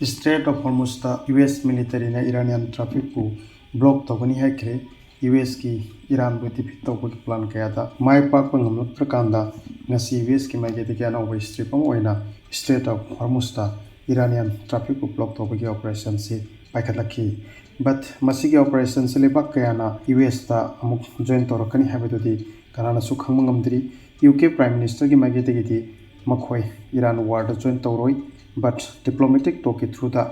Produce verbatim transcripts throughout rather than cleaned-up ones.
Strait of Hormuzꯇ U S militaryꯅ Iranian trafficꯄꯨ block ꯇꯧꯒꯅꯤ ꯍꯥꯏꯈ꯭ꯔꯦ꯫ U Sꯀꯤ ꯏꯔꯥꯟꯕꯨ defeat ꯇꯧꯕꯒꯤ plan ꯀꯌꯥꯗ ꯃꯥꯏ ꯄꯥꯛꯄ ꯉꯝꯂꯛꯇ꯭ꯔꯀꯥꯟꯗ ꯉꯁꯤ U Sꯀꯤ ꯃꯥꯏꯀꯩꯗꯒꯤ ꯑꯅꯧꯕ strip ꯑꯃ ꯑꯣꯏꯅ Strait of Hormuzꯇ Iranian trafficꯄꯨ block ꯇꯧꯕꯒꯤ operationꯁꯤ ꯄꯥꯏꯈꯠꯂꯛꯈꯤ꯫ But ꯃꯁꯤꯒꯤ operationꯁꯤ ꯂꯩꯕꯥꯛ ꯀꯌꯥꯅ U Sꯇ ꯑꯃꯨꯛ join ꯇꯧꯔꯛꯀꯅꯤ ꯍꯥꯏꯕꯗꯨꯗꯤ ꯀꯅꯥꯅꯁꯨ ꯈꯪꯕ ꯉꯝꯗ꯭ꯔꯤ꯫ U K Prime Ministerꯒꯤ ꯃꯥꯏꯀꯩꯗꯒꯤꯗꯤ ꯃꯈꯣꯏ Iran warꯗ join ꯇꯧꯔꯣꯏ, but diplomatic talkꯀꯤ throughꯗ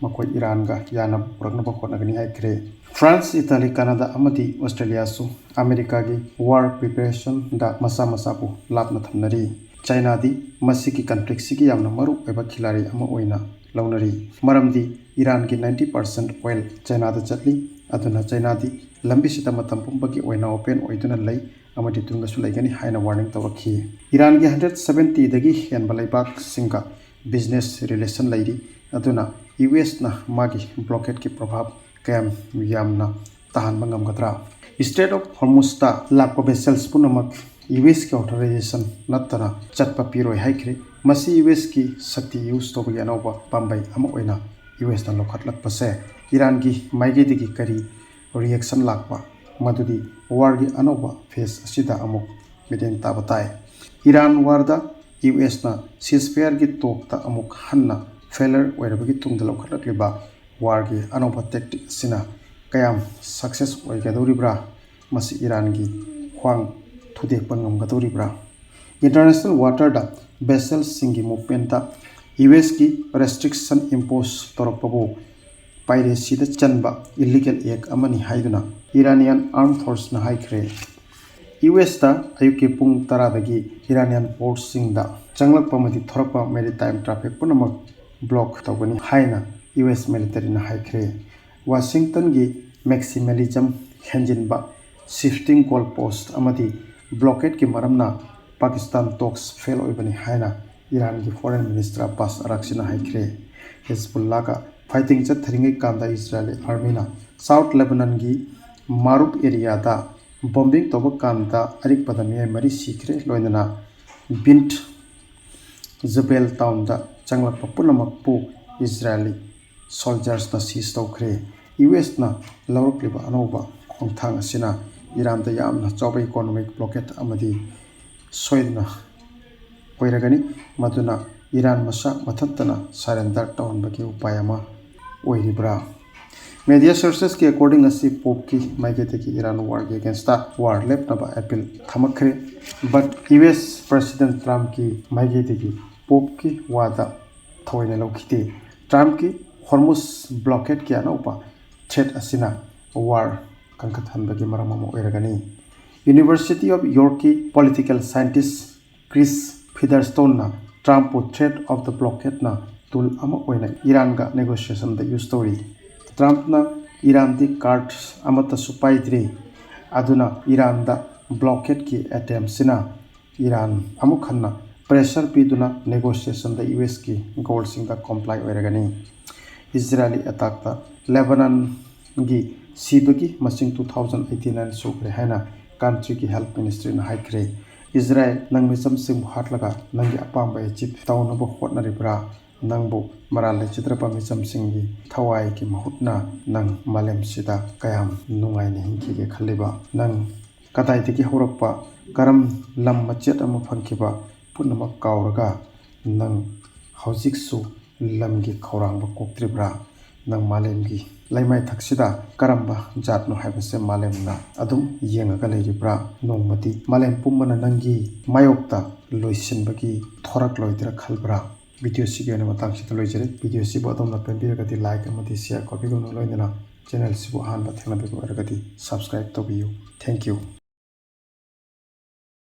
ꯃꯈꯣꯏ ꯏꯔꯥꯟꯒ ꯌꯥꯅꯕ ꯄꯨꯔꯛꯅꯕ ꯍꯣꯠꯅꯒꯅꯤ ꯍꯥꯏꯈ꯭ꯔꯦ꯫ France, Italy, Canada ꯑꯃꯗꯤ Australiaꯁꯨ ꯑꯃꯦꯔꯤꯀꯥꯒꯤ war preparationꯗ ꯃꯁꯥ ꯃꯁꯥꯕꯨ ꯂꯥꯞꯅ ꯊꯝꯅꯔꯤ꯫ Chinaꯗꯤ ꯃꯁꯤꯒꯤ conflictꯁꯤꯒꯤ ꯌꯥꯝꯅ ꯃꯔꯨ ꯑꯣꯏꯕ ꯈꯤꯂꯥꯔꯤ ꯑꯃ ꯑꯣꯏꯅ ꯂꯧꯅꯔꯤ, ꯃꯔꯝꯗꯤ ꯏꯔꯥꯟꯒꯤ ninety percent oil Chinaꯗ ꯆꯠꯂꯤ꯫ ꯑꯗꯨꯅ Chinaꯗꯤ ꯂꯝꯕꯤꯁꯤꯗ ꯃꯇꯝ ꯄꯨꯝꯕꯒꯤ ꯑꯣꯏꯅ open ꯑꯣꯏꯗꯨꯅ ꯂꯩ ꯑꯃꯗꯤ ꯇꯨꯡꯗꯁꯨ ꯂꯩꯒꯅꯤ ꯍꯥꯏꯅ warning ꯇꯧꯔꯛꯈꯤ꯫ ꯏꯔꯥꯟꯒꯤ hundred seventyꯗꯒꯤ ꯍꯦꯟꯕ ꯂꯩꯕꯥꯛꯁꯤꯡꯒ business relation ꯂꯩꯔꯤ꯫ ꯑꯗꯨꯅ U Sꯅ ꯃꯥꯒꯤ blockadeꯀꯤ ꯄ꯭ꯔꯚꯥꯕ ꯀꯌꯥꯝ ꯌꯥꯝꯅ ꯇꯥꯍꯟꯕ ꯉꯝꯒꯗ꯭ꯔꯥ? Strait of Hormuzꯇ ꯂꯥꯛꯄ vessels ꯄꯨꯝꯅꯃꯛ U Sꯀꯤ authorization ꯅꯠꯇꯅ ꯆꯠꯄ ꯄꯤꯔꯣꯏ ꯍꯥꯏꯈ꯭ꯔꯦ꯫ ꯃꯁꯤ U Sꯀꯤ ꯁꯛꯇꯤ use ꯇꯧꯕꯒꯤ ꯑꯅꯧꯕ ꯄꯥꯝꯕꯩ ꯑꯃ ꯑꯣꯏꯅ U Sꯅ ꯂꯧꯈꯠꯂꯛꯄꯁꯦ ꯏꯔꯥꯟꯒꯤ ꯃꯥꯏꯀꯩꯗꯒꯤ ꯀꯔꯤ reaction ꯂꯥꯛꯄ, ꯃꯗꯨꯗꯤ warꯒꯤ ꯑꯅꯧꯕ phase ꯑꯁꯤꯗ ꯑꯃꯨꯛ ꯃꯤꯠꯌꯦꯡ ꯇꯥꯕ ꯇꯥꯏ꯫ Iran warꯗ U Sꯅ ceasefireꯒꯤ talkꯇ ꯑꯃꯨꯛ ꯍꯟꯅ failure ꯑꯣꯏꯔꯕꯒꯤ ꯇꯨꯡꯗ ꯂꯧꯈꯠꯂꯛꯂꯤꯕ warꯒꯤ ꯑꯅꯧꯕ tactic ꯑꯁꯤꯅ ꯀꯌꯥꯝ success ꯑꯣꯏꯒꯗꯧꯔꯤꯕ꯭ꯔꯥ? ꯃꯁꯤ ꯏꯔꯥꯟꯒꯤ ꯈ꯭ꯋꯥꯡ ꯊꯨꯗꯦꯛꯄ ꯉꯝꯒꯗꯧꯔꯤꯕ꯭ꯔꯥ? International waterꯗ vesselꯁꯤꯡꯒꯤ movementꯇ U Sꯀꯤ restriction impose ꯇꯧꯔꯛꯄꯕꯨ piracyꯗ ꯆꯟꯕ illegal act ꯑꯃꯅꯤ ꯍꯥꯏꯗꯨꯅ Iranian Armed Forceꯅ ꯍꯥꯏꯈ꯭ꯔꯦ꯫ U Sꯇ ꯑꯌꯨꯛꯀꯤ ꯄꯨꯡ ꯇꯔꯥꯗꯒꯤ Iranian portꯁꯤꯡꯗ ꯆꯪꯂꯛꯄ ꯑꯃꯗꯤ ꯊꯣꯔꯛꯄ maritime traffic ꯄꯨꯝꯅꯃꯛ block ꯇꯧꯒꯅꯤ ꯍꯥꯏꯅ U S militaryꯅ ꯍꯥꯏꯈ꯭ꯔꯦ꯫ Washingtonꯒꯤ maximalism ꯍꯦꯟꯖꯤꯟꯕ, shifting goalpost ꯑꯃꯗꯤ blockadeꯀꯤ ꯃꯔꯝꯅ Pakistan talks fail ꯑꯣꯏꯕꯅꯤ ꯍꯥꯏꯅ ꯏꯔꯥꯟꯒꯤ Foreign Minister Abbas Araghchina ꯍꯥꯏꯈ꯭ꯔꯦ꯫ ꯍꯤꯖꯕꯨꯜꯂꯥꯒ fighting ꯆꯠꯊꯔꯤꯉꯩ ꯀꯥꯟꯗ Israeli armyꯅ South Lebanonꯒꯤ Marub areaꯗ bombing ꯇꯧꯕ ꯀꯥꯟꯗ ꯑꯔꯤꯛꯄꯗ ꯃꯤꯑꯣꯏ ꯃꯔꯤ ꯁꯤꯈ꯭ꯔꯦ, ꯂꯣꯏꯅꯅ Bint Jbeil townꯗ ꯆꯪꯂꯛꯄ ꯄꯨꯝꯅꯃꯛꯄꯨ ꯏꯖꯔꯥꯌꯦꯂꯤ ꯁꯣꯜꯖꯔꯁꯅ ꯁꯤꯖ ꯇꯧꯈ꯭ꯔꯦ꯫ ꯌꯨ ꯑꯦꯁꯅ ꯂꯧꯔꯛꯂꯤꯕ ꯑꯅꯧꯕ ꯈꯣꯡꯊꯥꯡ ꯑꯁꯤꯅ ꯏꯔꯥꯟꯗ ꯌꯥꯝꯅ ꯆꯥꯎꯕ ꯏꯀꯣꯅꯣꯃꯤꯛ ꯕ꯭ꯂꯣꯀꯦꯠ ꯑꯃꯗꯤ ꯁꯣꯏꯗꯅ ꯑꯣꯏꯔꯒꯅꯤ, ꯃꯗꯨꯅ ꯏꯔꯥꯟ ꯃꯁꯥ ꯃꯊꯟꯇꯅ ꯁꯔꯦꯟꯗꯔ ꯇꯧꯍꯟꯕꯒꯤ ꯎꯄꯥꯏ ꯑꯃ ꯑꯣꯏꯔꯤꯕ꯭ꯔꯥ? ꯃꯦꯗꯤꯌꯥ ꯁꯣꯔꯁꯦꯁꯀꯤ ꯑꯦꯀꯣꯔꯗꯤꯡ ꯑꯁꯤ ꯄꯣꯞꯀꯤ ꯃꯥꯏꯀꯩꯗꯒꯤ ꯏꯔꯥꯟ ꯋꯥꯔꯒꯤ ꯑꯦꯒꯦꯟꯁꯇ ꯋꯥꯔ ꯂꯦꯞꯅꯕ ꯑꯦꯄꯤꯜ ꯊꯝꯃꯛꯈ꯭ꯔꯦ꯫ ꯕꯠ ꯌꯨ ꯑꯦꯁ ꯄ꯭ꯔꯦꯁꯤꯗꯦꯟꯠ ꯇ꯭ꯔꯝꯞꯀꯤ ꯃꯥꯏꯀꯩꯗꯒꯤ ꯄꯣꯞꯀꯤ ꯋꯥꯗ ꯊꯑꯣꯏꯅ ꯂꯧꯈꯤꯗꯦ꯫ ꯇ꯭ꯔꯝꯞꯀꯤ ꯍꯣꯔꯃꯨꯁ ꯕ꯭ꯂꯣꯀꯦꯠꯀꯤ ꯑꯅꯧꯕ ꯊ꯭ꯔꯦꯠ ꯑꯁꯤꯅ ꯋꯥꯔ ꯀꯟꯈꯠꯍꯟꯕꯒꯤ ꯃꯔꯝ ꯑꯃ ꯑꯣꯏꯔꯒꯅꯤ꯫ ꯌꯨꯅꯤꯚꯔꯁꯤꯇꯤ ꯑꯣꯐ ꯌꯣꯔꯛꯀꯤ ꯄꯣꯂꯤꯇꯤꯀꯦꯜ ꯁꯥꯏꯟꯇꯤꯁ ꯀ꯭ꯔꯤꯁ ꯐꯤꯗꯔꯁ꯭ꯇꯣꯟꯅ ꯇ꯭ꯔꯝꯞꯄꯨ ꯊ꯭ꯔꯦꯠ ꯑꯣꯐ ꯗ ꯕ꯭ꯂꯣꯀꯦꯠꯅ ꯇꯨꯜ ꯑꯃ ꯑꯣꯏꯅ ꯏꯔꯥꯟꯒ ꯅꯦꯒꯣꯁꯤꯌꯦꯁꯟꯗ ꯌꯨꯁ ꯇꯧꯔꯤ꯫ ꯇ꯭ꯔꯝꯞꯅ ꯏꯔꯥꯟꯗꯤ ꯀꯥꯔꯗ ꯑꯃꯠꯇꯁꯨ ꯄꯥꯏꯗ꯭ꯔꯤ, ꯑꯗꯨꯅ ꯏꯔꯥꯟꯗ ꯕ꯭ꯂꯣꯀꯦꯠꯀꯤ ꯑꯦꯇꯦꯝꯁꯤꯅ ꯏꯔꯥꯟ ꯑꯃꯨꯛ ꯍꯟꯅ ꯄ꯭ꯔꯦꯁꯔ ꯄꯤꯗꯨꯅ ꯅꯦꯒꯣꯁꯤꯌꯦꯁꯟꯗ ꯌꯨ ꯑꯦꯁꯀꯤ ꯒꯣꯜꯁꯤꯡꯗ ꯀꯣꯝꯄ꯭ꯂꯥꯏ ꯑꯣꯏꯔꯒꯅꯤ꯫ ꯏꯖꯔꯥꯌꯦꯂꯤ ꯑꯦꯇꯥꯛꯇ ꯂꯦꯕꯅꯟꯒꯤ ꯁꯤꯕꯒꯤ ꯃꯁꯤꯡ two thousand eighty nine ꯁꯨꯈ꯭ꯔꯦ ꯍꯥꯏꯅ ꯀꯟꯇ꯭ꯔꯤꯒꯤ ꯍꯦꯜꯊ ꯃꯤꯅꯤꯁꯇ꯭ꯔꯤꯅ ꯍꯥꯏꯈ꯭ꯔꯦ꯫ ꯏꯖꯔꯥꯌꯦꯜ, ꯅꯪ ꯃꯤꯆꯝꯁꯤꯡꯕꯨ ꯍꯥꯠꯂꯒ ꯅꯪꯒꯤ ꯑꯄꯥꯝꯕ ꯑꯦꯆꯤꯞ ꯇꯧꯅꯕ ꯍꯣꯠꯅꯔꯤꯕ꯭ꯔꯥ? ꯅꯪꯕꯨ ꯃꯔꯥꯜ ꯂꯩꯖꯗ꯭ꯔꯕ ꯃꯤꯆꯝꯁꯤꯡꯒꯤ ꯊꯋꯥꯏꯒꯤ ꯃꯍꯨꯠꯅ ꯅꯪ ꯃꯥꯂꯦꯝꯁꯤꯗ ꯀꯌꯥꯝ ꯅꯨꯡꯉꯥꯏꯅ ꯍꯤꯡꯈꯤꯒꯦ ꯈꯜꯂꯤꯕ? ꯅꯪ ꯀꯗꯥꯏꯗꯒꯤ ꯍꯧꯔꯛꯄ, ꯀꯔꯝ ꯂꯝ ꯃꯆꯦꯠ ꯑꯃ ꯐꯪꯈꯤꯕ ꯄꯨꯝꯅꯃꯛ ꯀꯥꯎꯔꯒ ꯅꯪ ꯍꯧꯖꯤꯛꯁꯨ ꯂꯝꯒꯤ ꯈꯧꯔꯥꯡꯕ ꯀꯣꯛꯇ꯭ꯔꯤꯕ꯭ꯔꯥ? ꯅꯪ ꯃꯥꯂꯦꯝꯒꯤ ꯂꯩꯃꯥꯏꯊꯛꯁꯤꯗ ꯀꯔꯝꯕ ꯖꯥꯠꯅꯣ ꯍꯥꯏꯕꯁꯦ ꯃꯥꯂꯦꯝꯅ ꯑꯗꯨꯝ ꯌꯦꯡꯉꯒ ꯂꯩꯔꯤꯕ꯭ꯔꯥ? ꯅꯣꯡꯃꯗꯤ ꯃꯥꯂꯦꯝ ꯄꯨꯝꯕꯅ ꯅꯪꯒꯤ ꯃꯥꯌꯣꯛꯇ ꯂꯣꯏꯁꯤꯟꯕꯒꯤ ꯊꯣꯔꯛꯂꯣꯏꯗ꯭ꯔꯥ ꯈꯜꯕ꯭ꯔꯥ? ꯚꯤꯗꯤꯑꯣꯁꯤꯒꯤ ꯑꯣꯏꯅ ꯃꯇꯥꯡꯁꯤꯗ ꯂꯣꯏꯖꯔꯦ꯫ ꯚꯤꯗꯤꯑꯣꯁꯤꯕꯨ ꯑꯗꯣꯝꯅ ꯄꯦꯟꯕꯤꯔꯒꯗꯤ ꯂꯥꯏꯛ ꯑꯃꯗꯤ ꯁꯤꯌꯔ ꯀꯣꯄꯤꯒꯨꯝꯅ ꯂꯣꯏꯅꯅ ꯆꯦꯅꯦꯜꯁꯤꯕꯨ ꯑꯍꯥꯟꯕ ꯊꯦꯡꯅꯕꯤꯕ ꯑꯣꯏꯔꯒꯗꯤ ꯁꯕꯁꯀ꯭ꯔꯥꯏꯕ ꯇꯧꯕꯤꯌꯨ꯫ Thank you꯫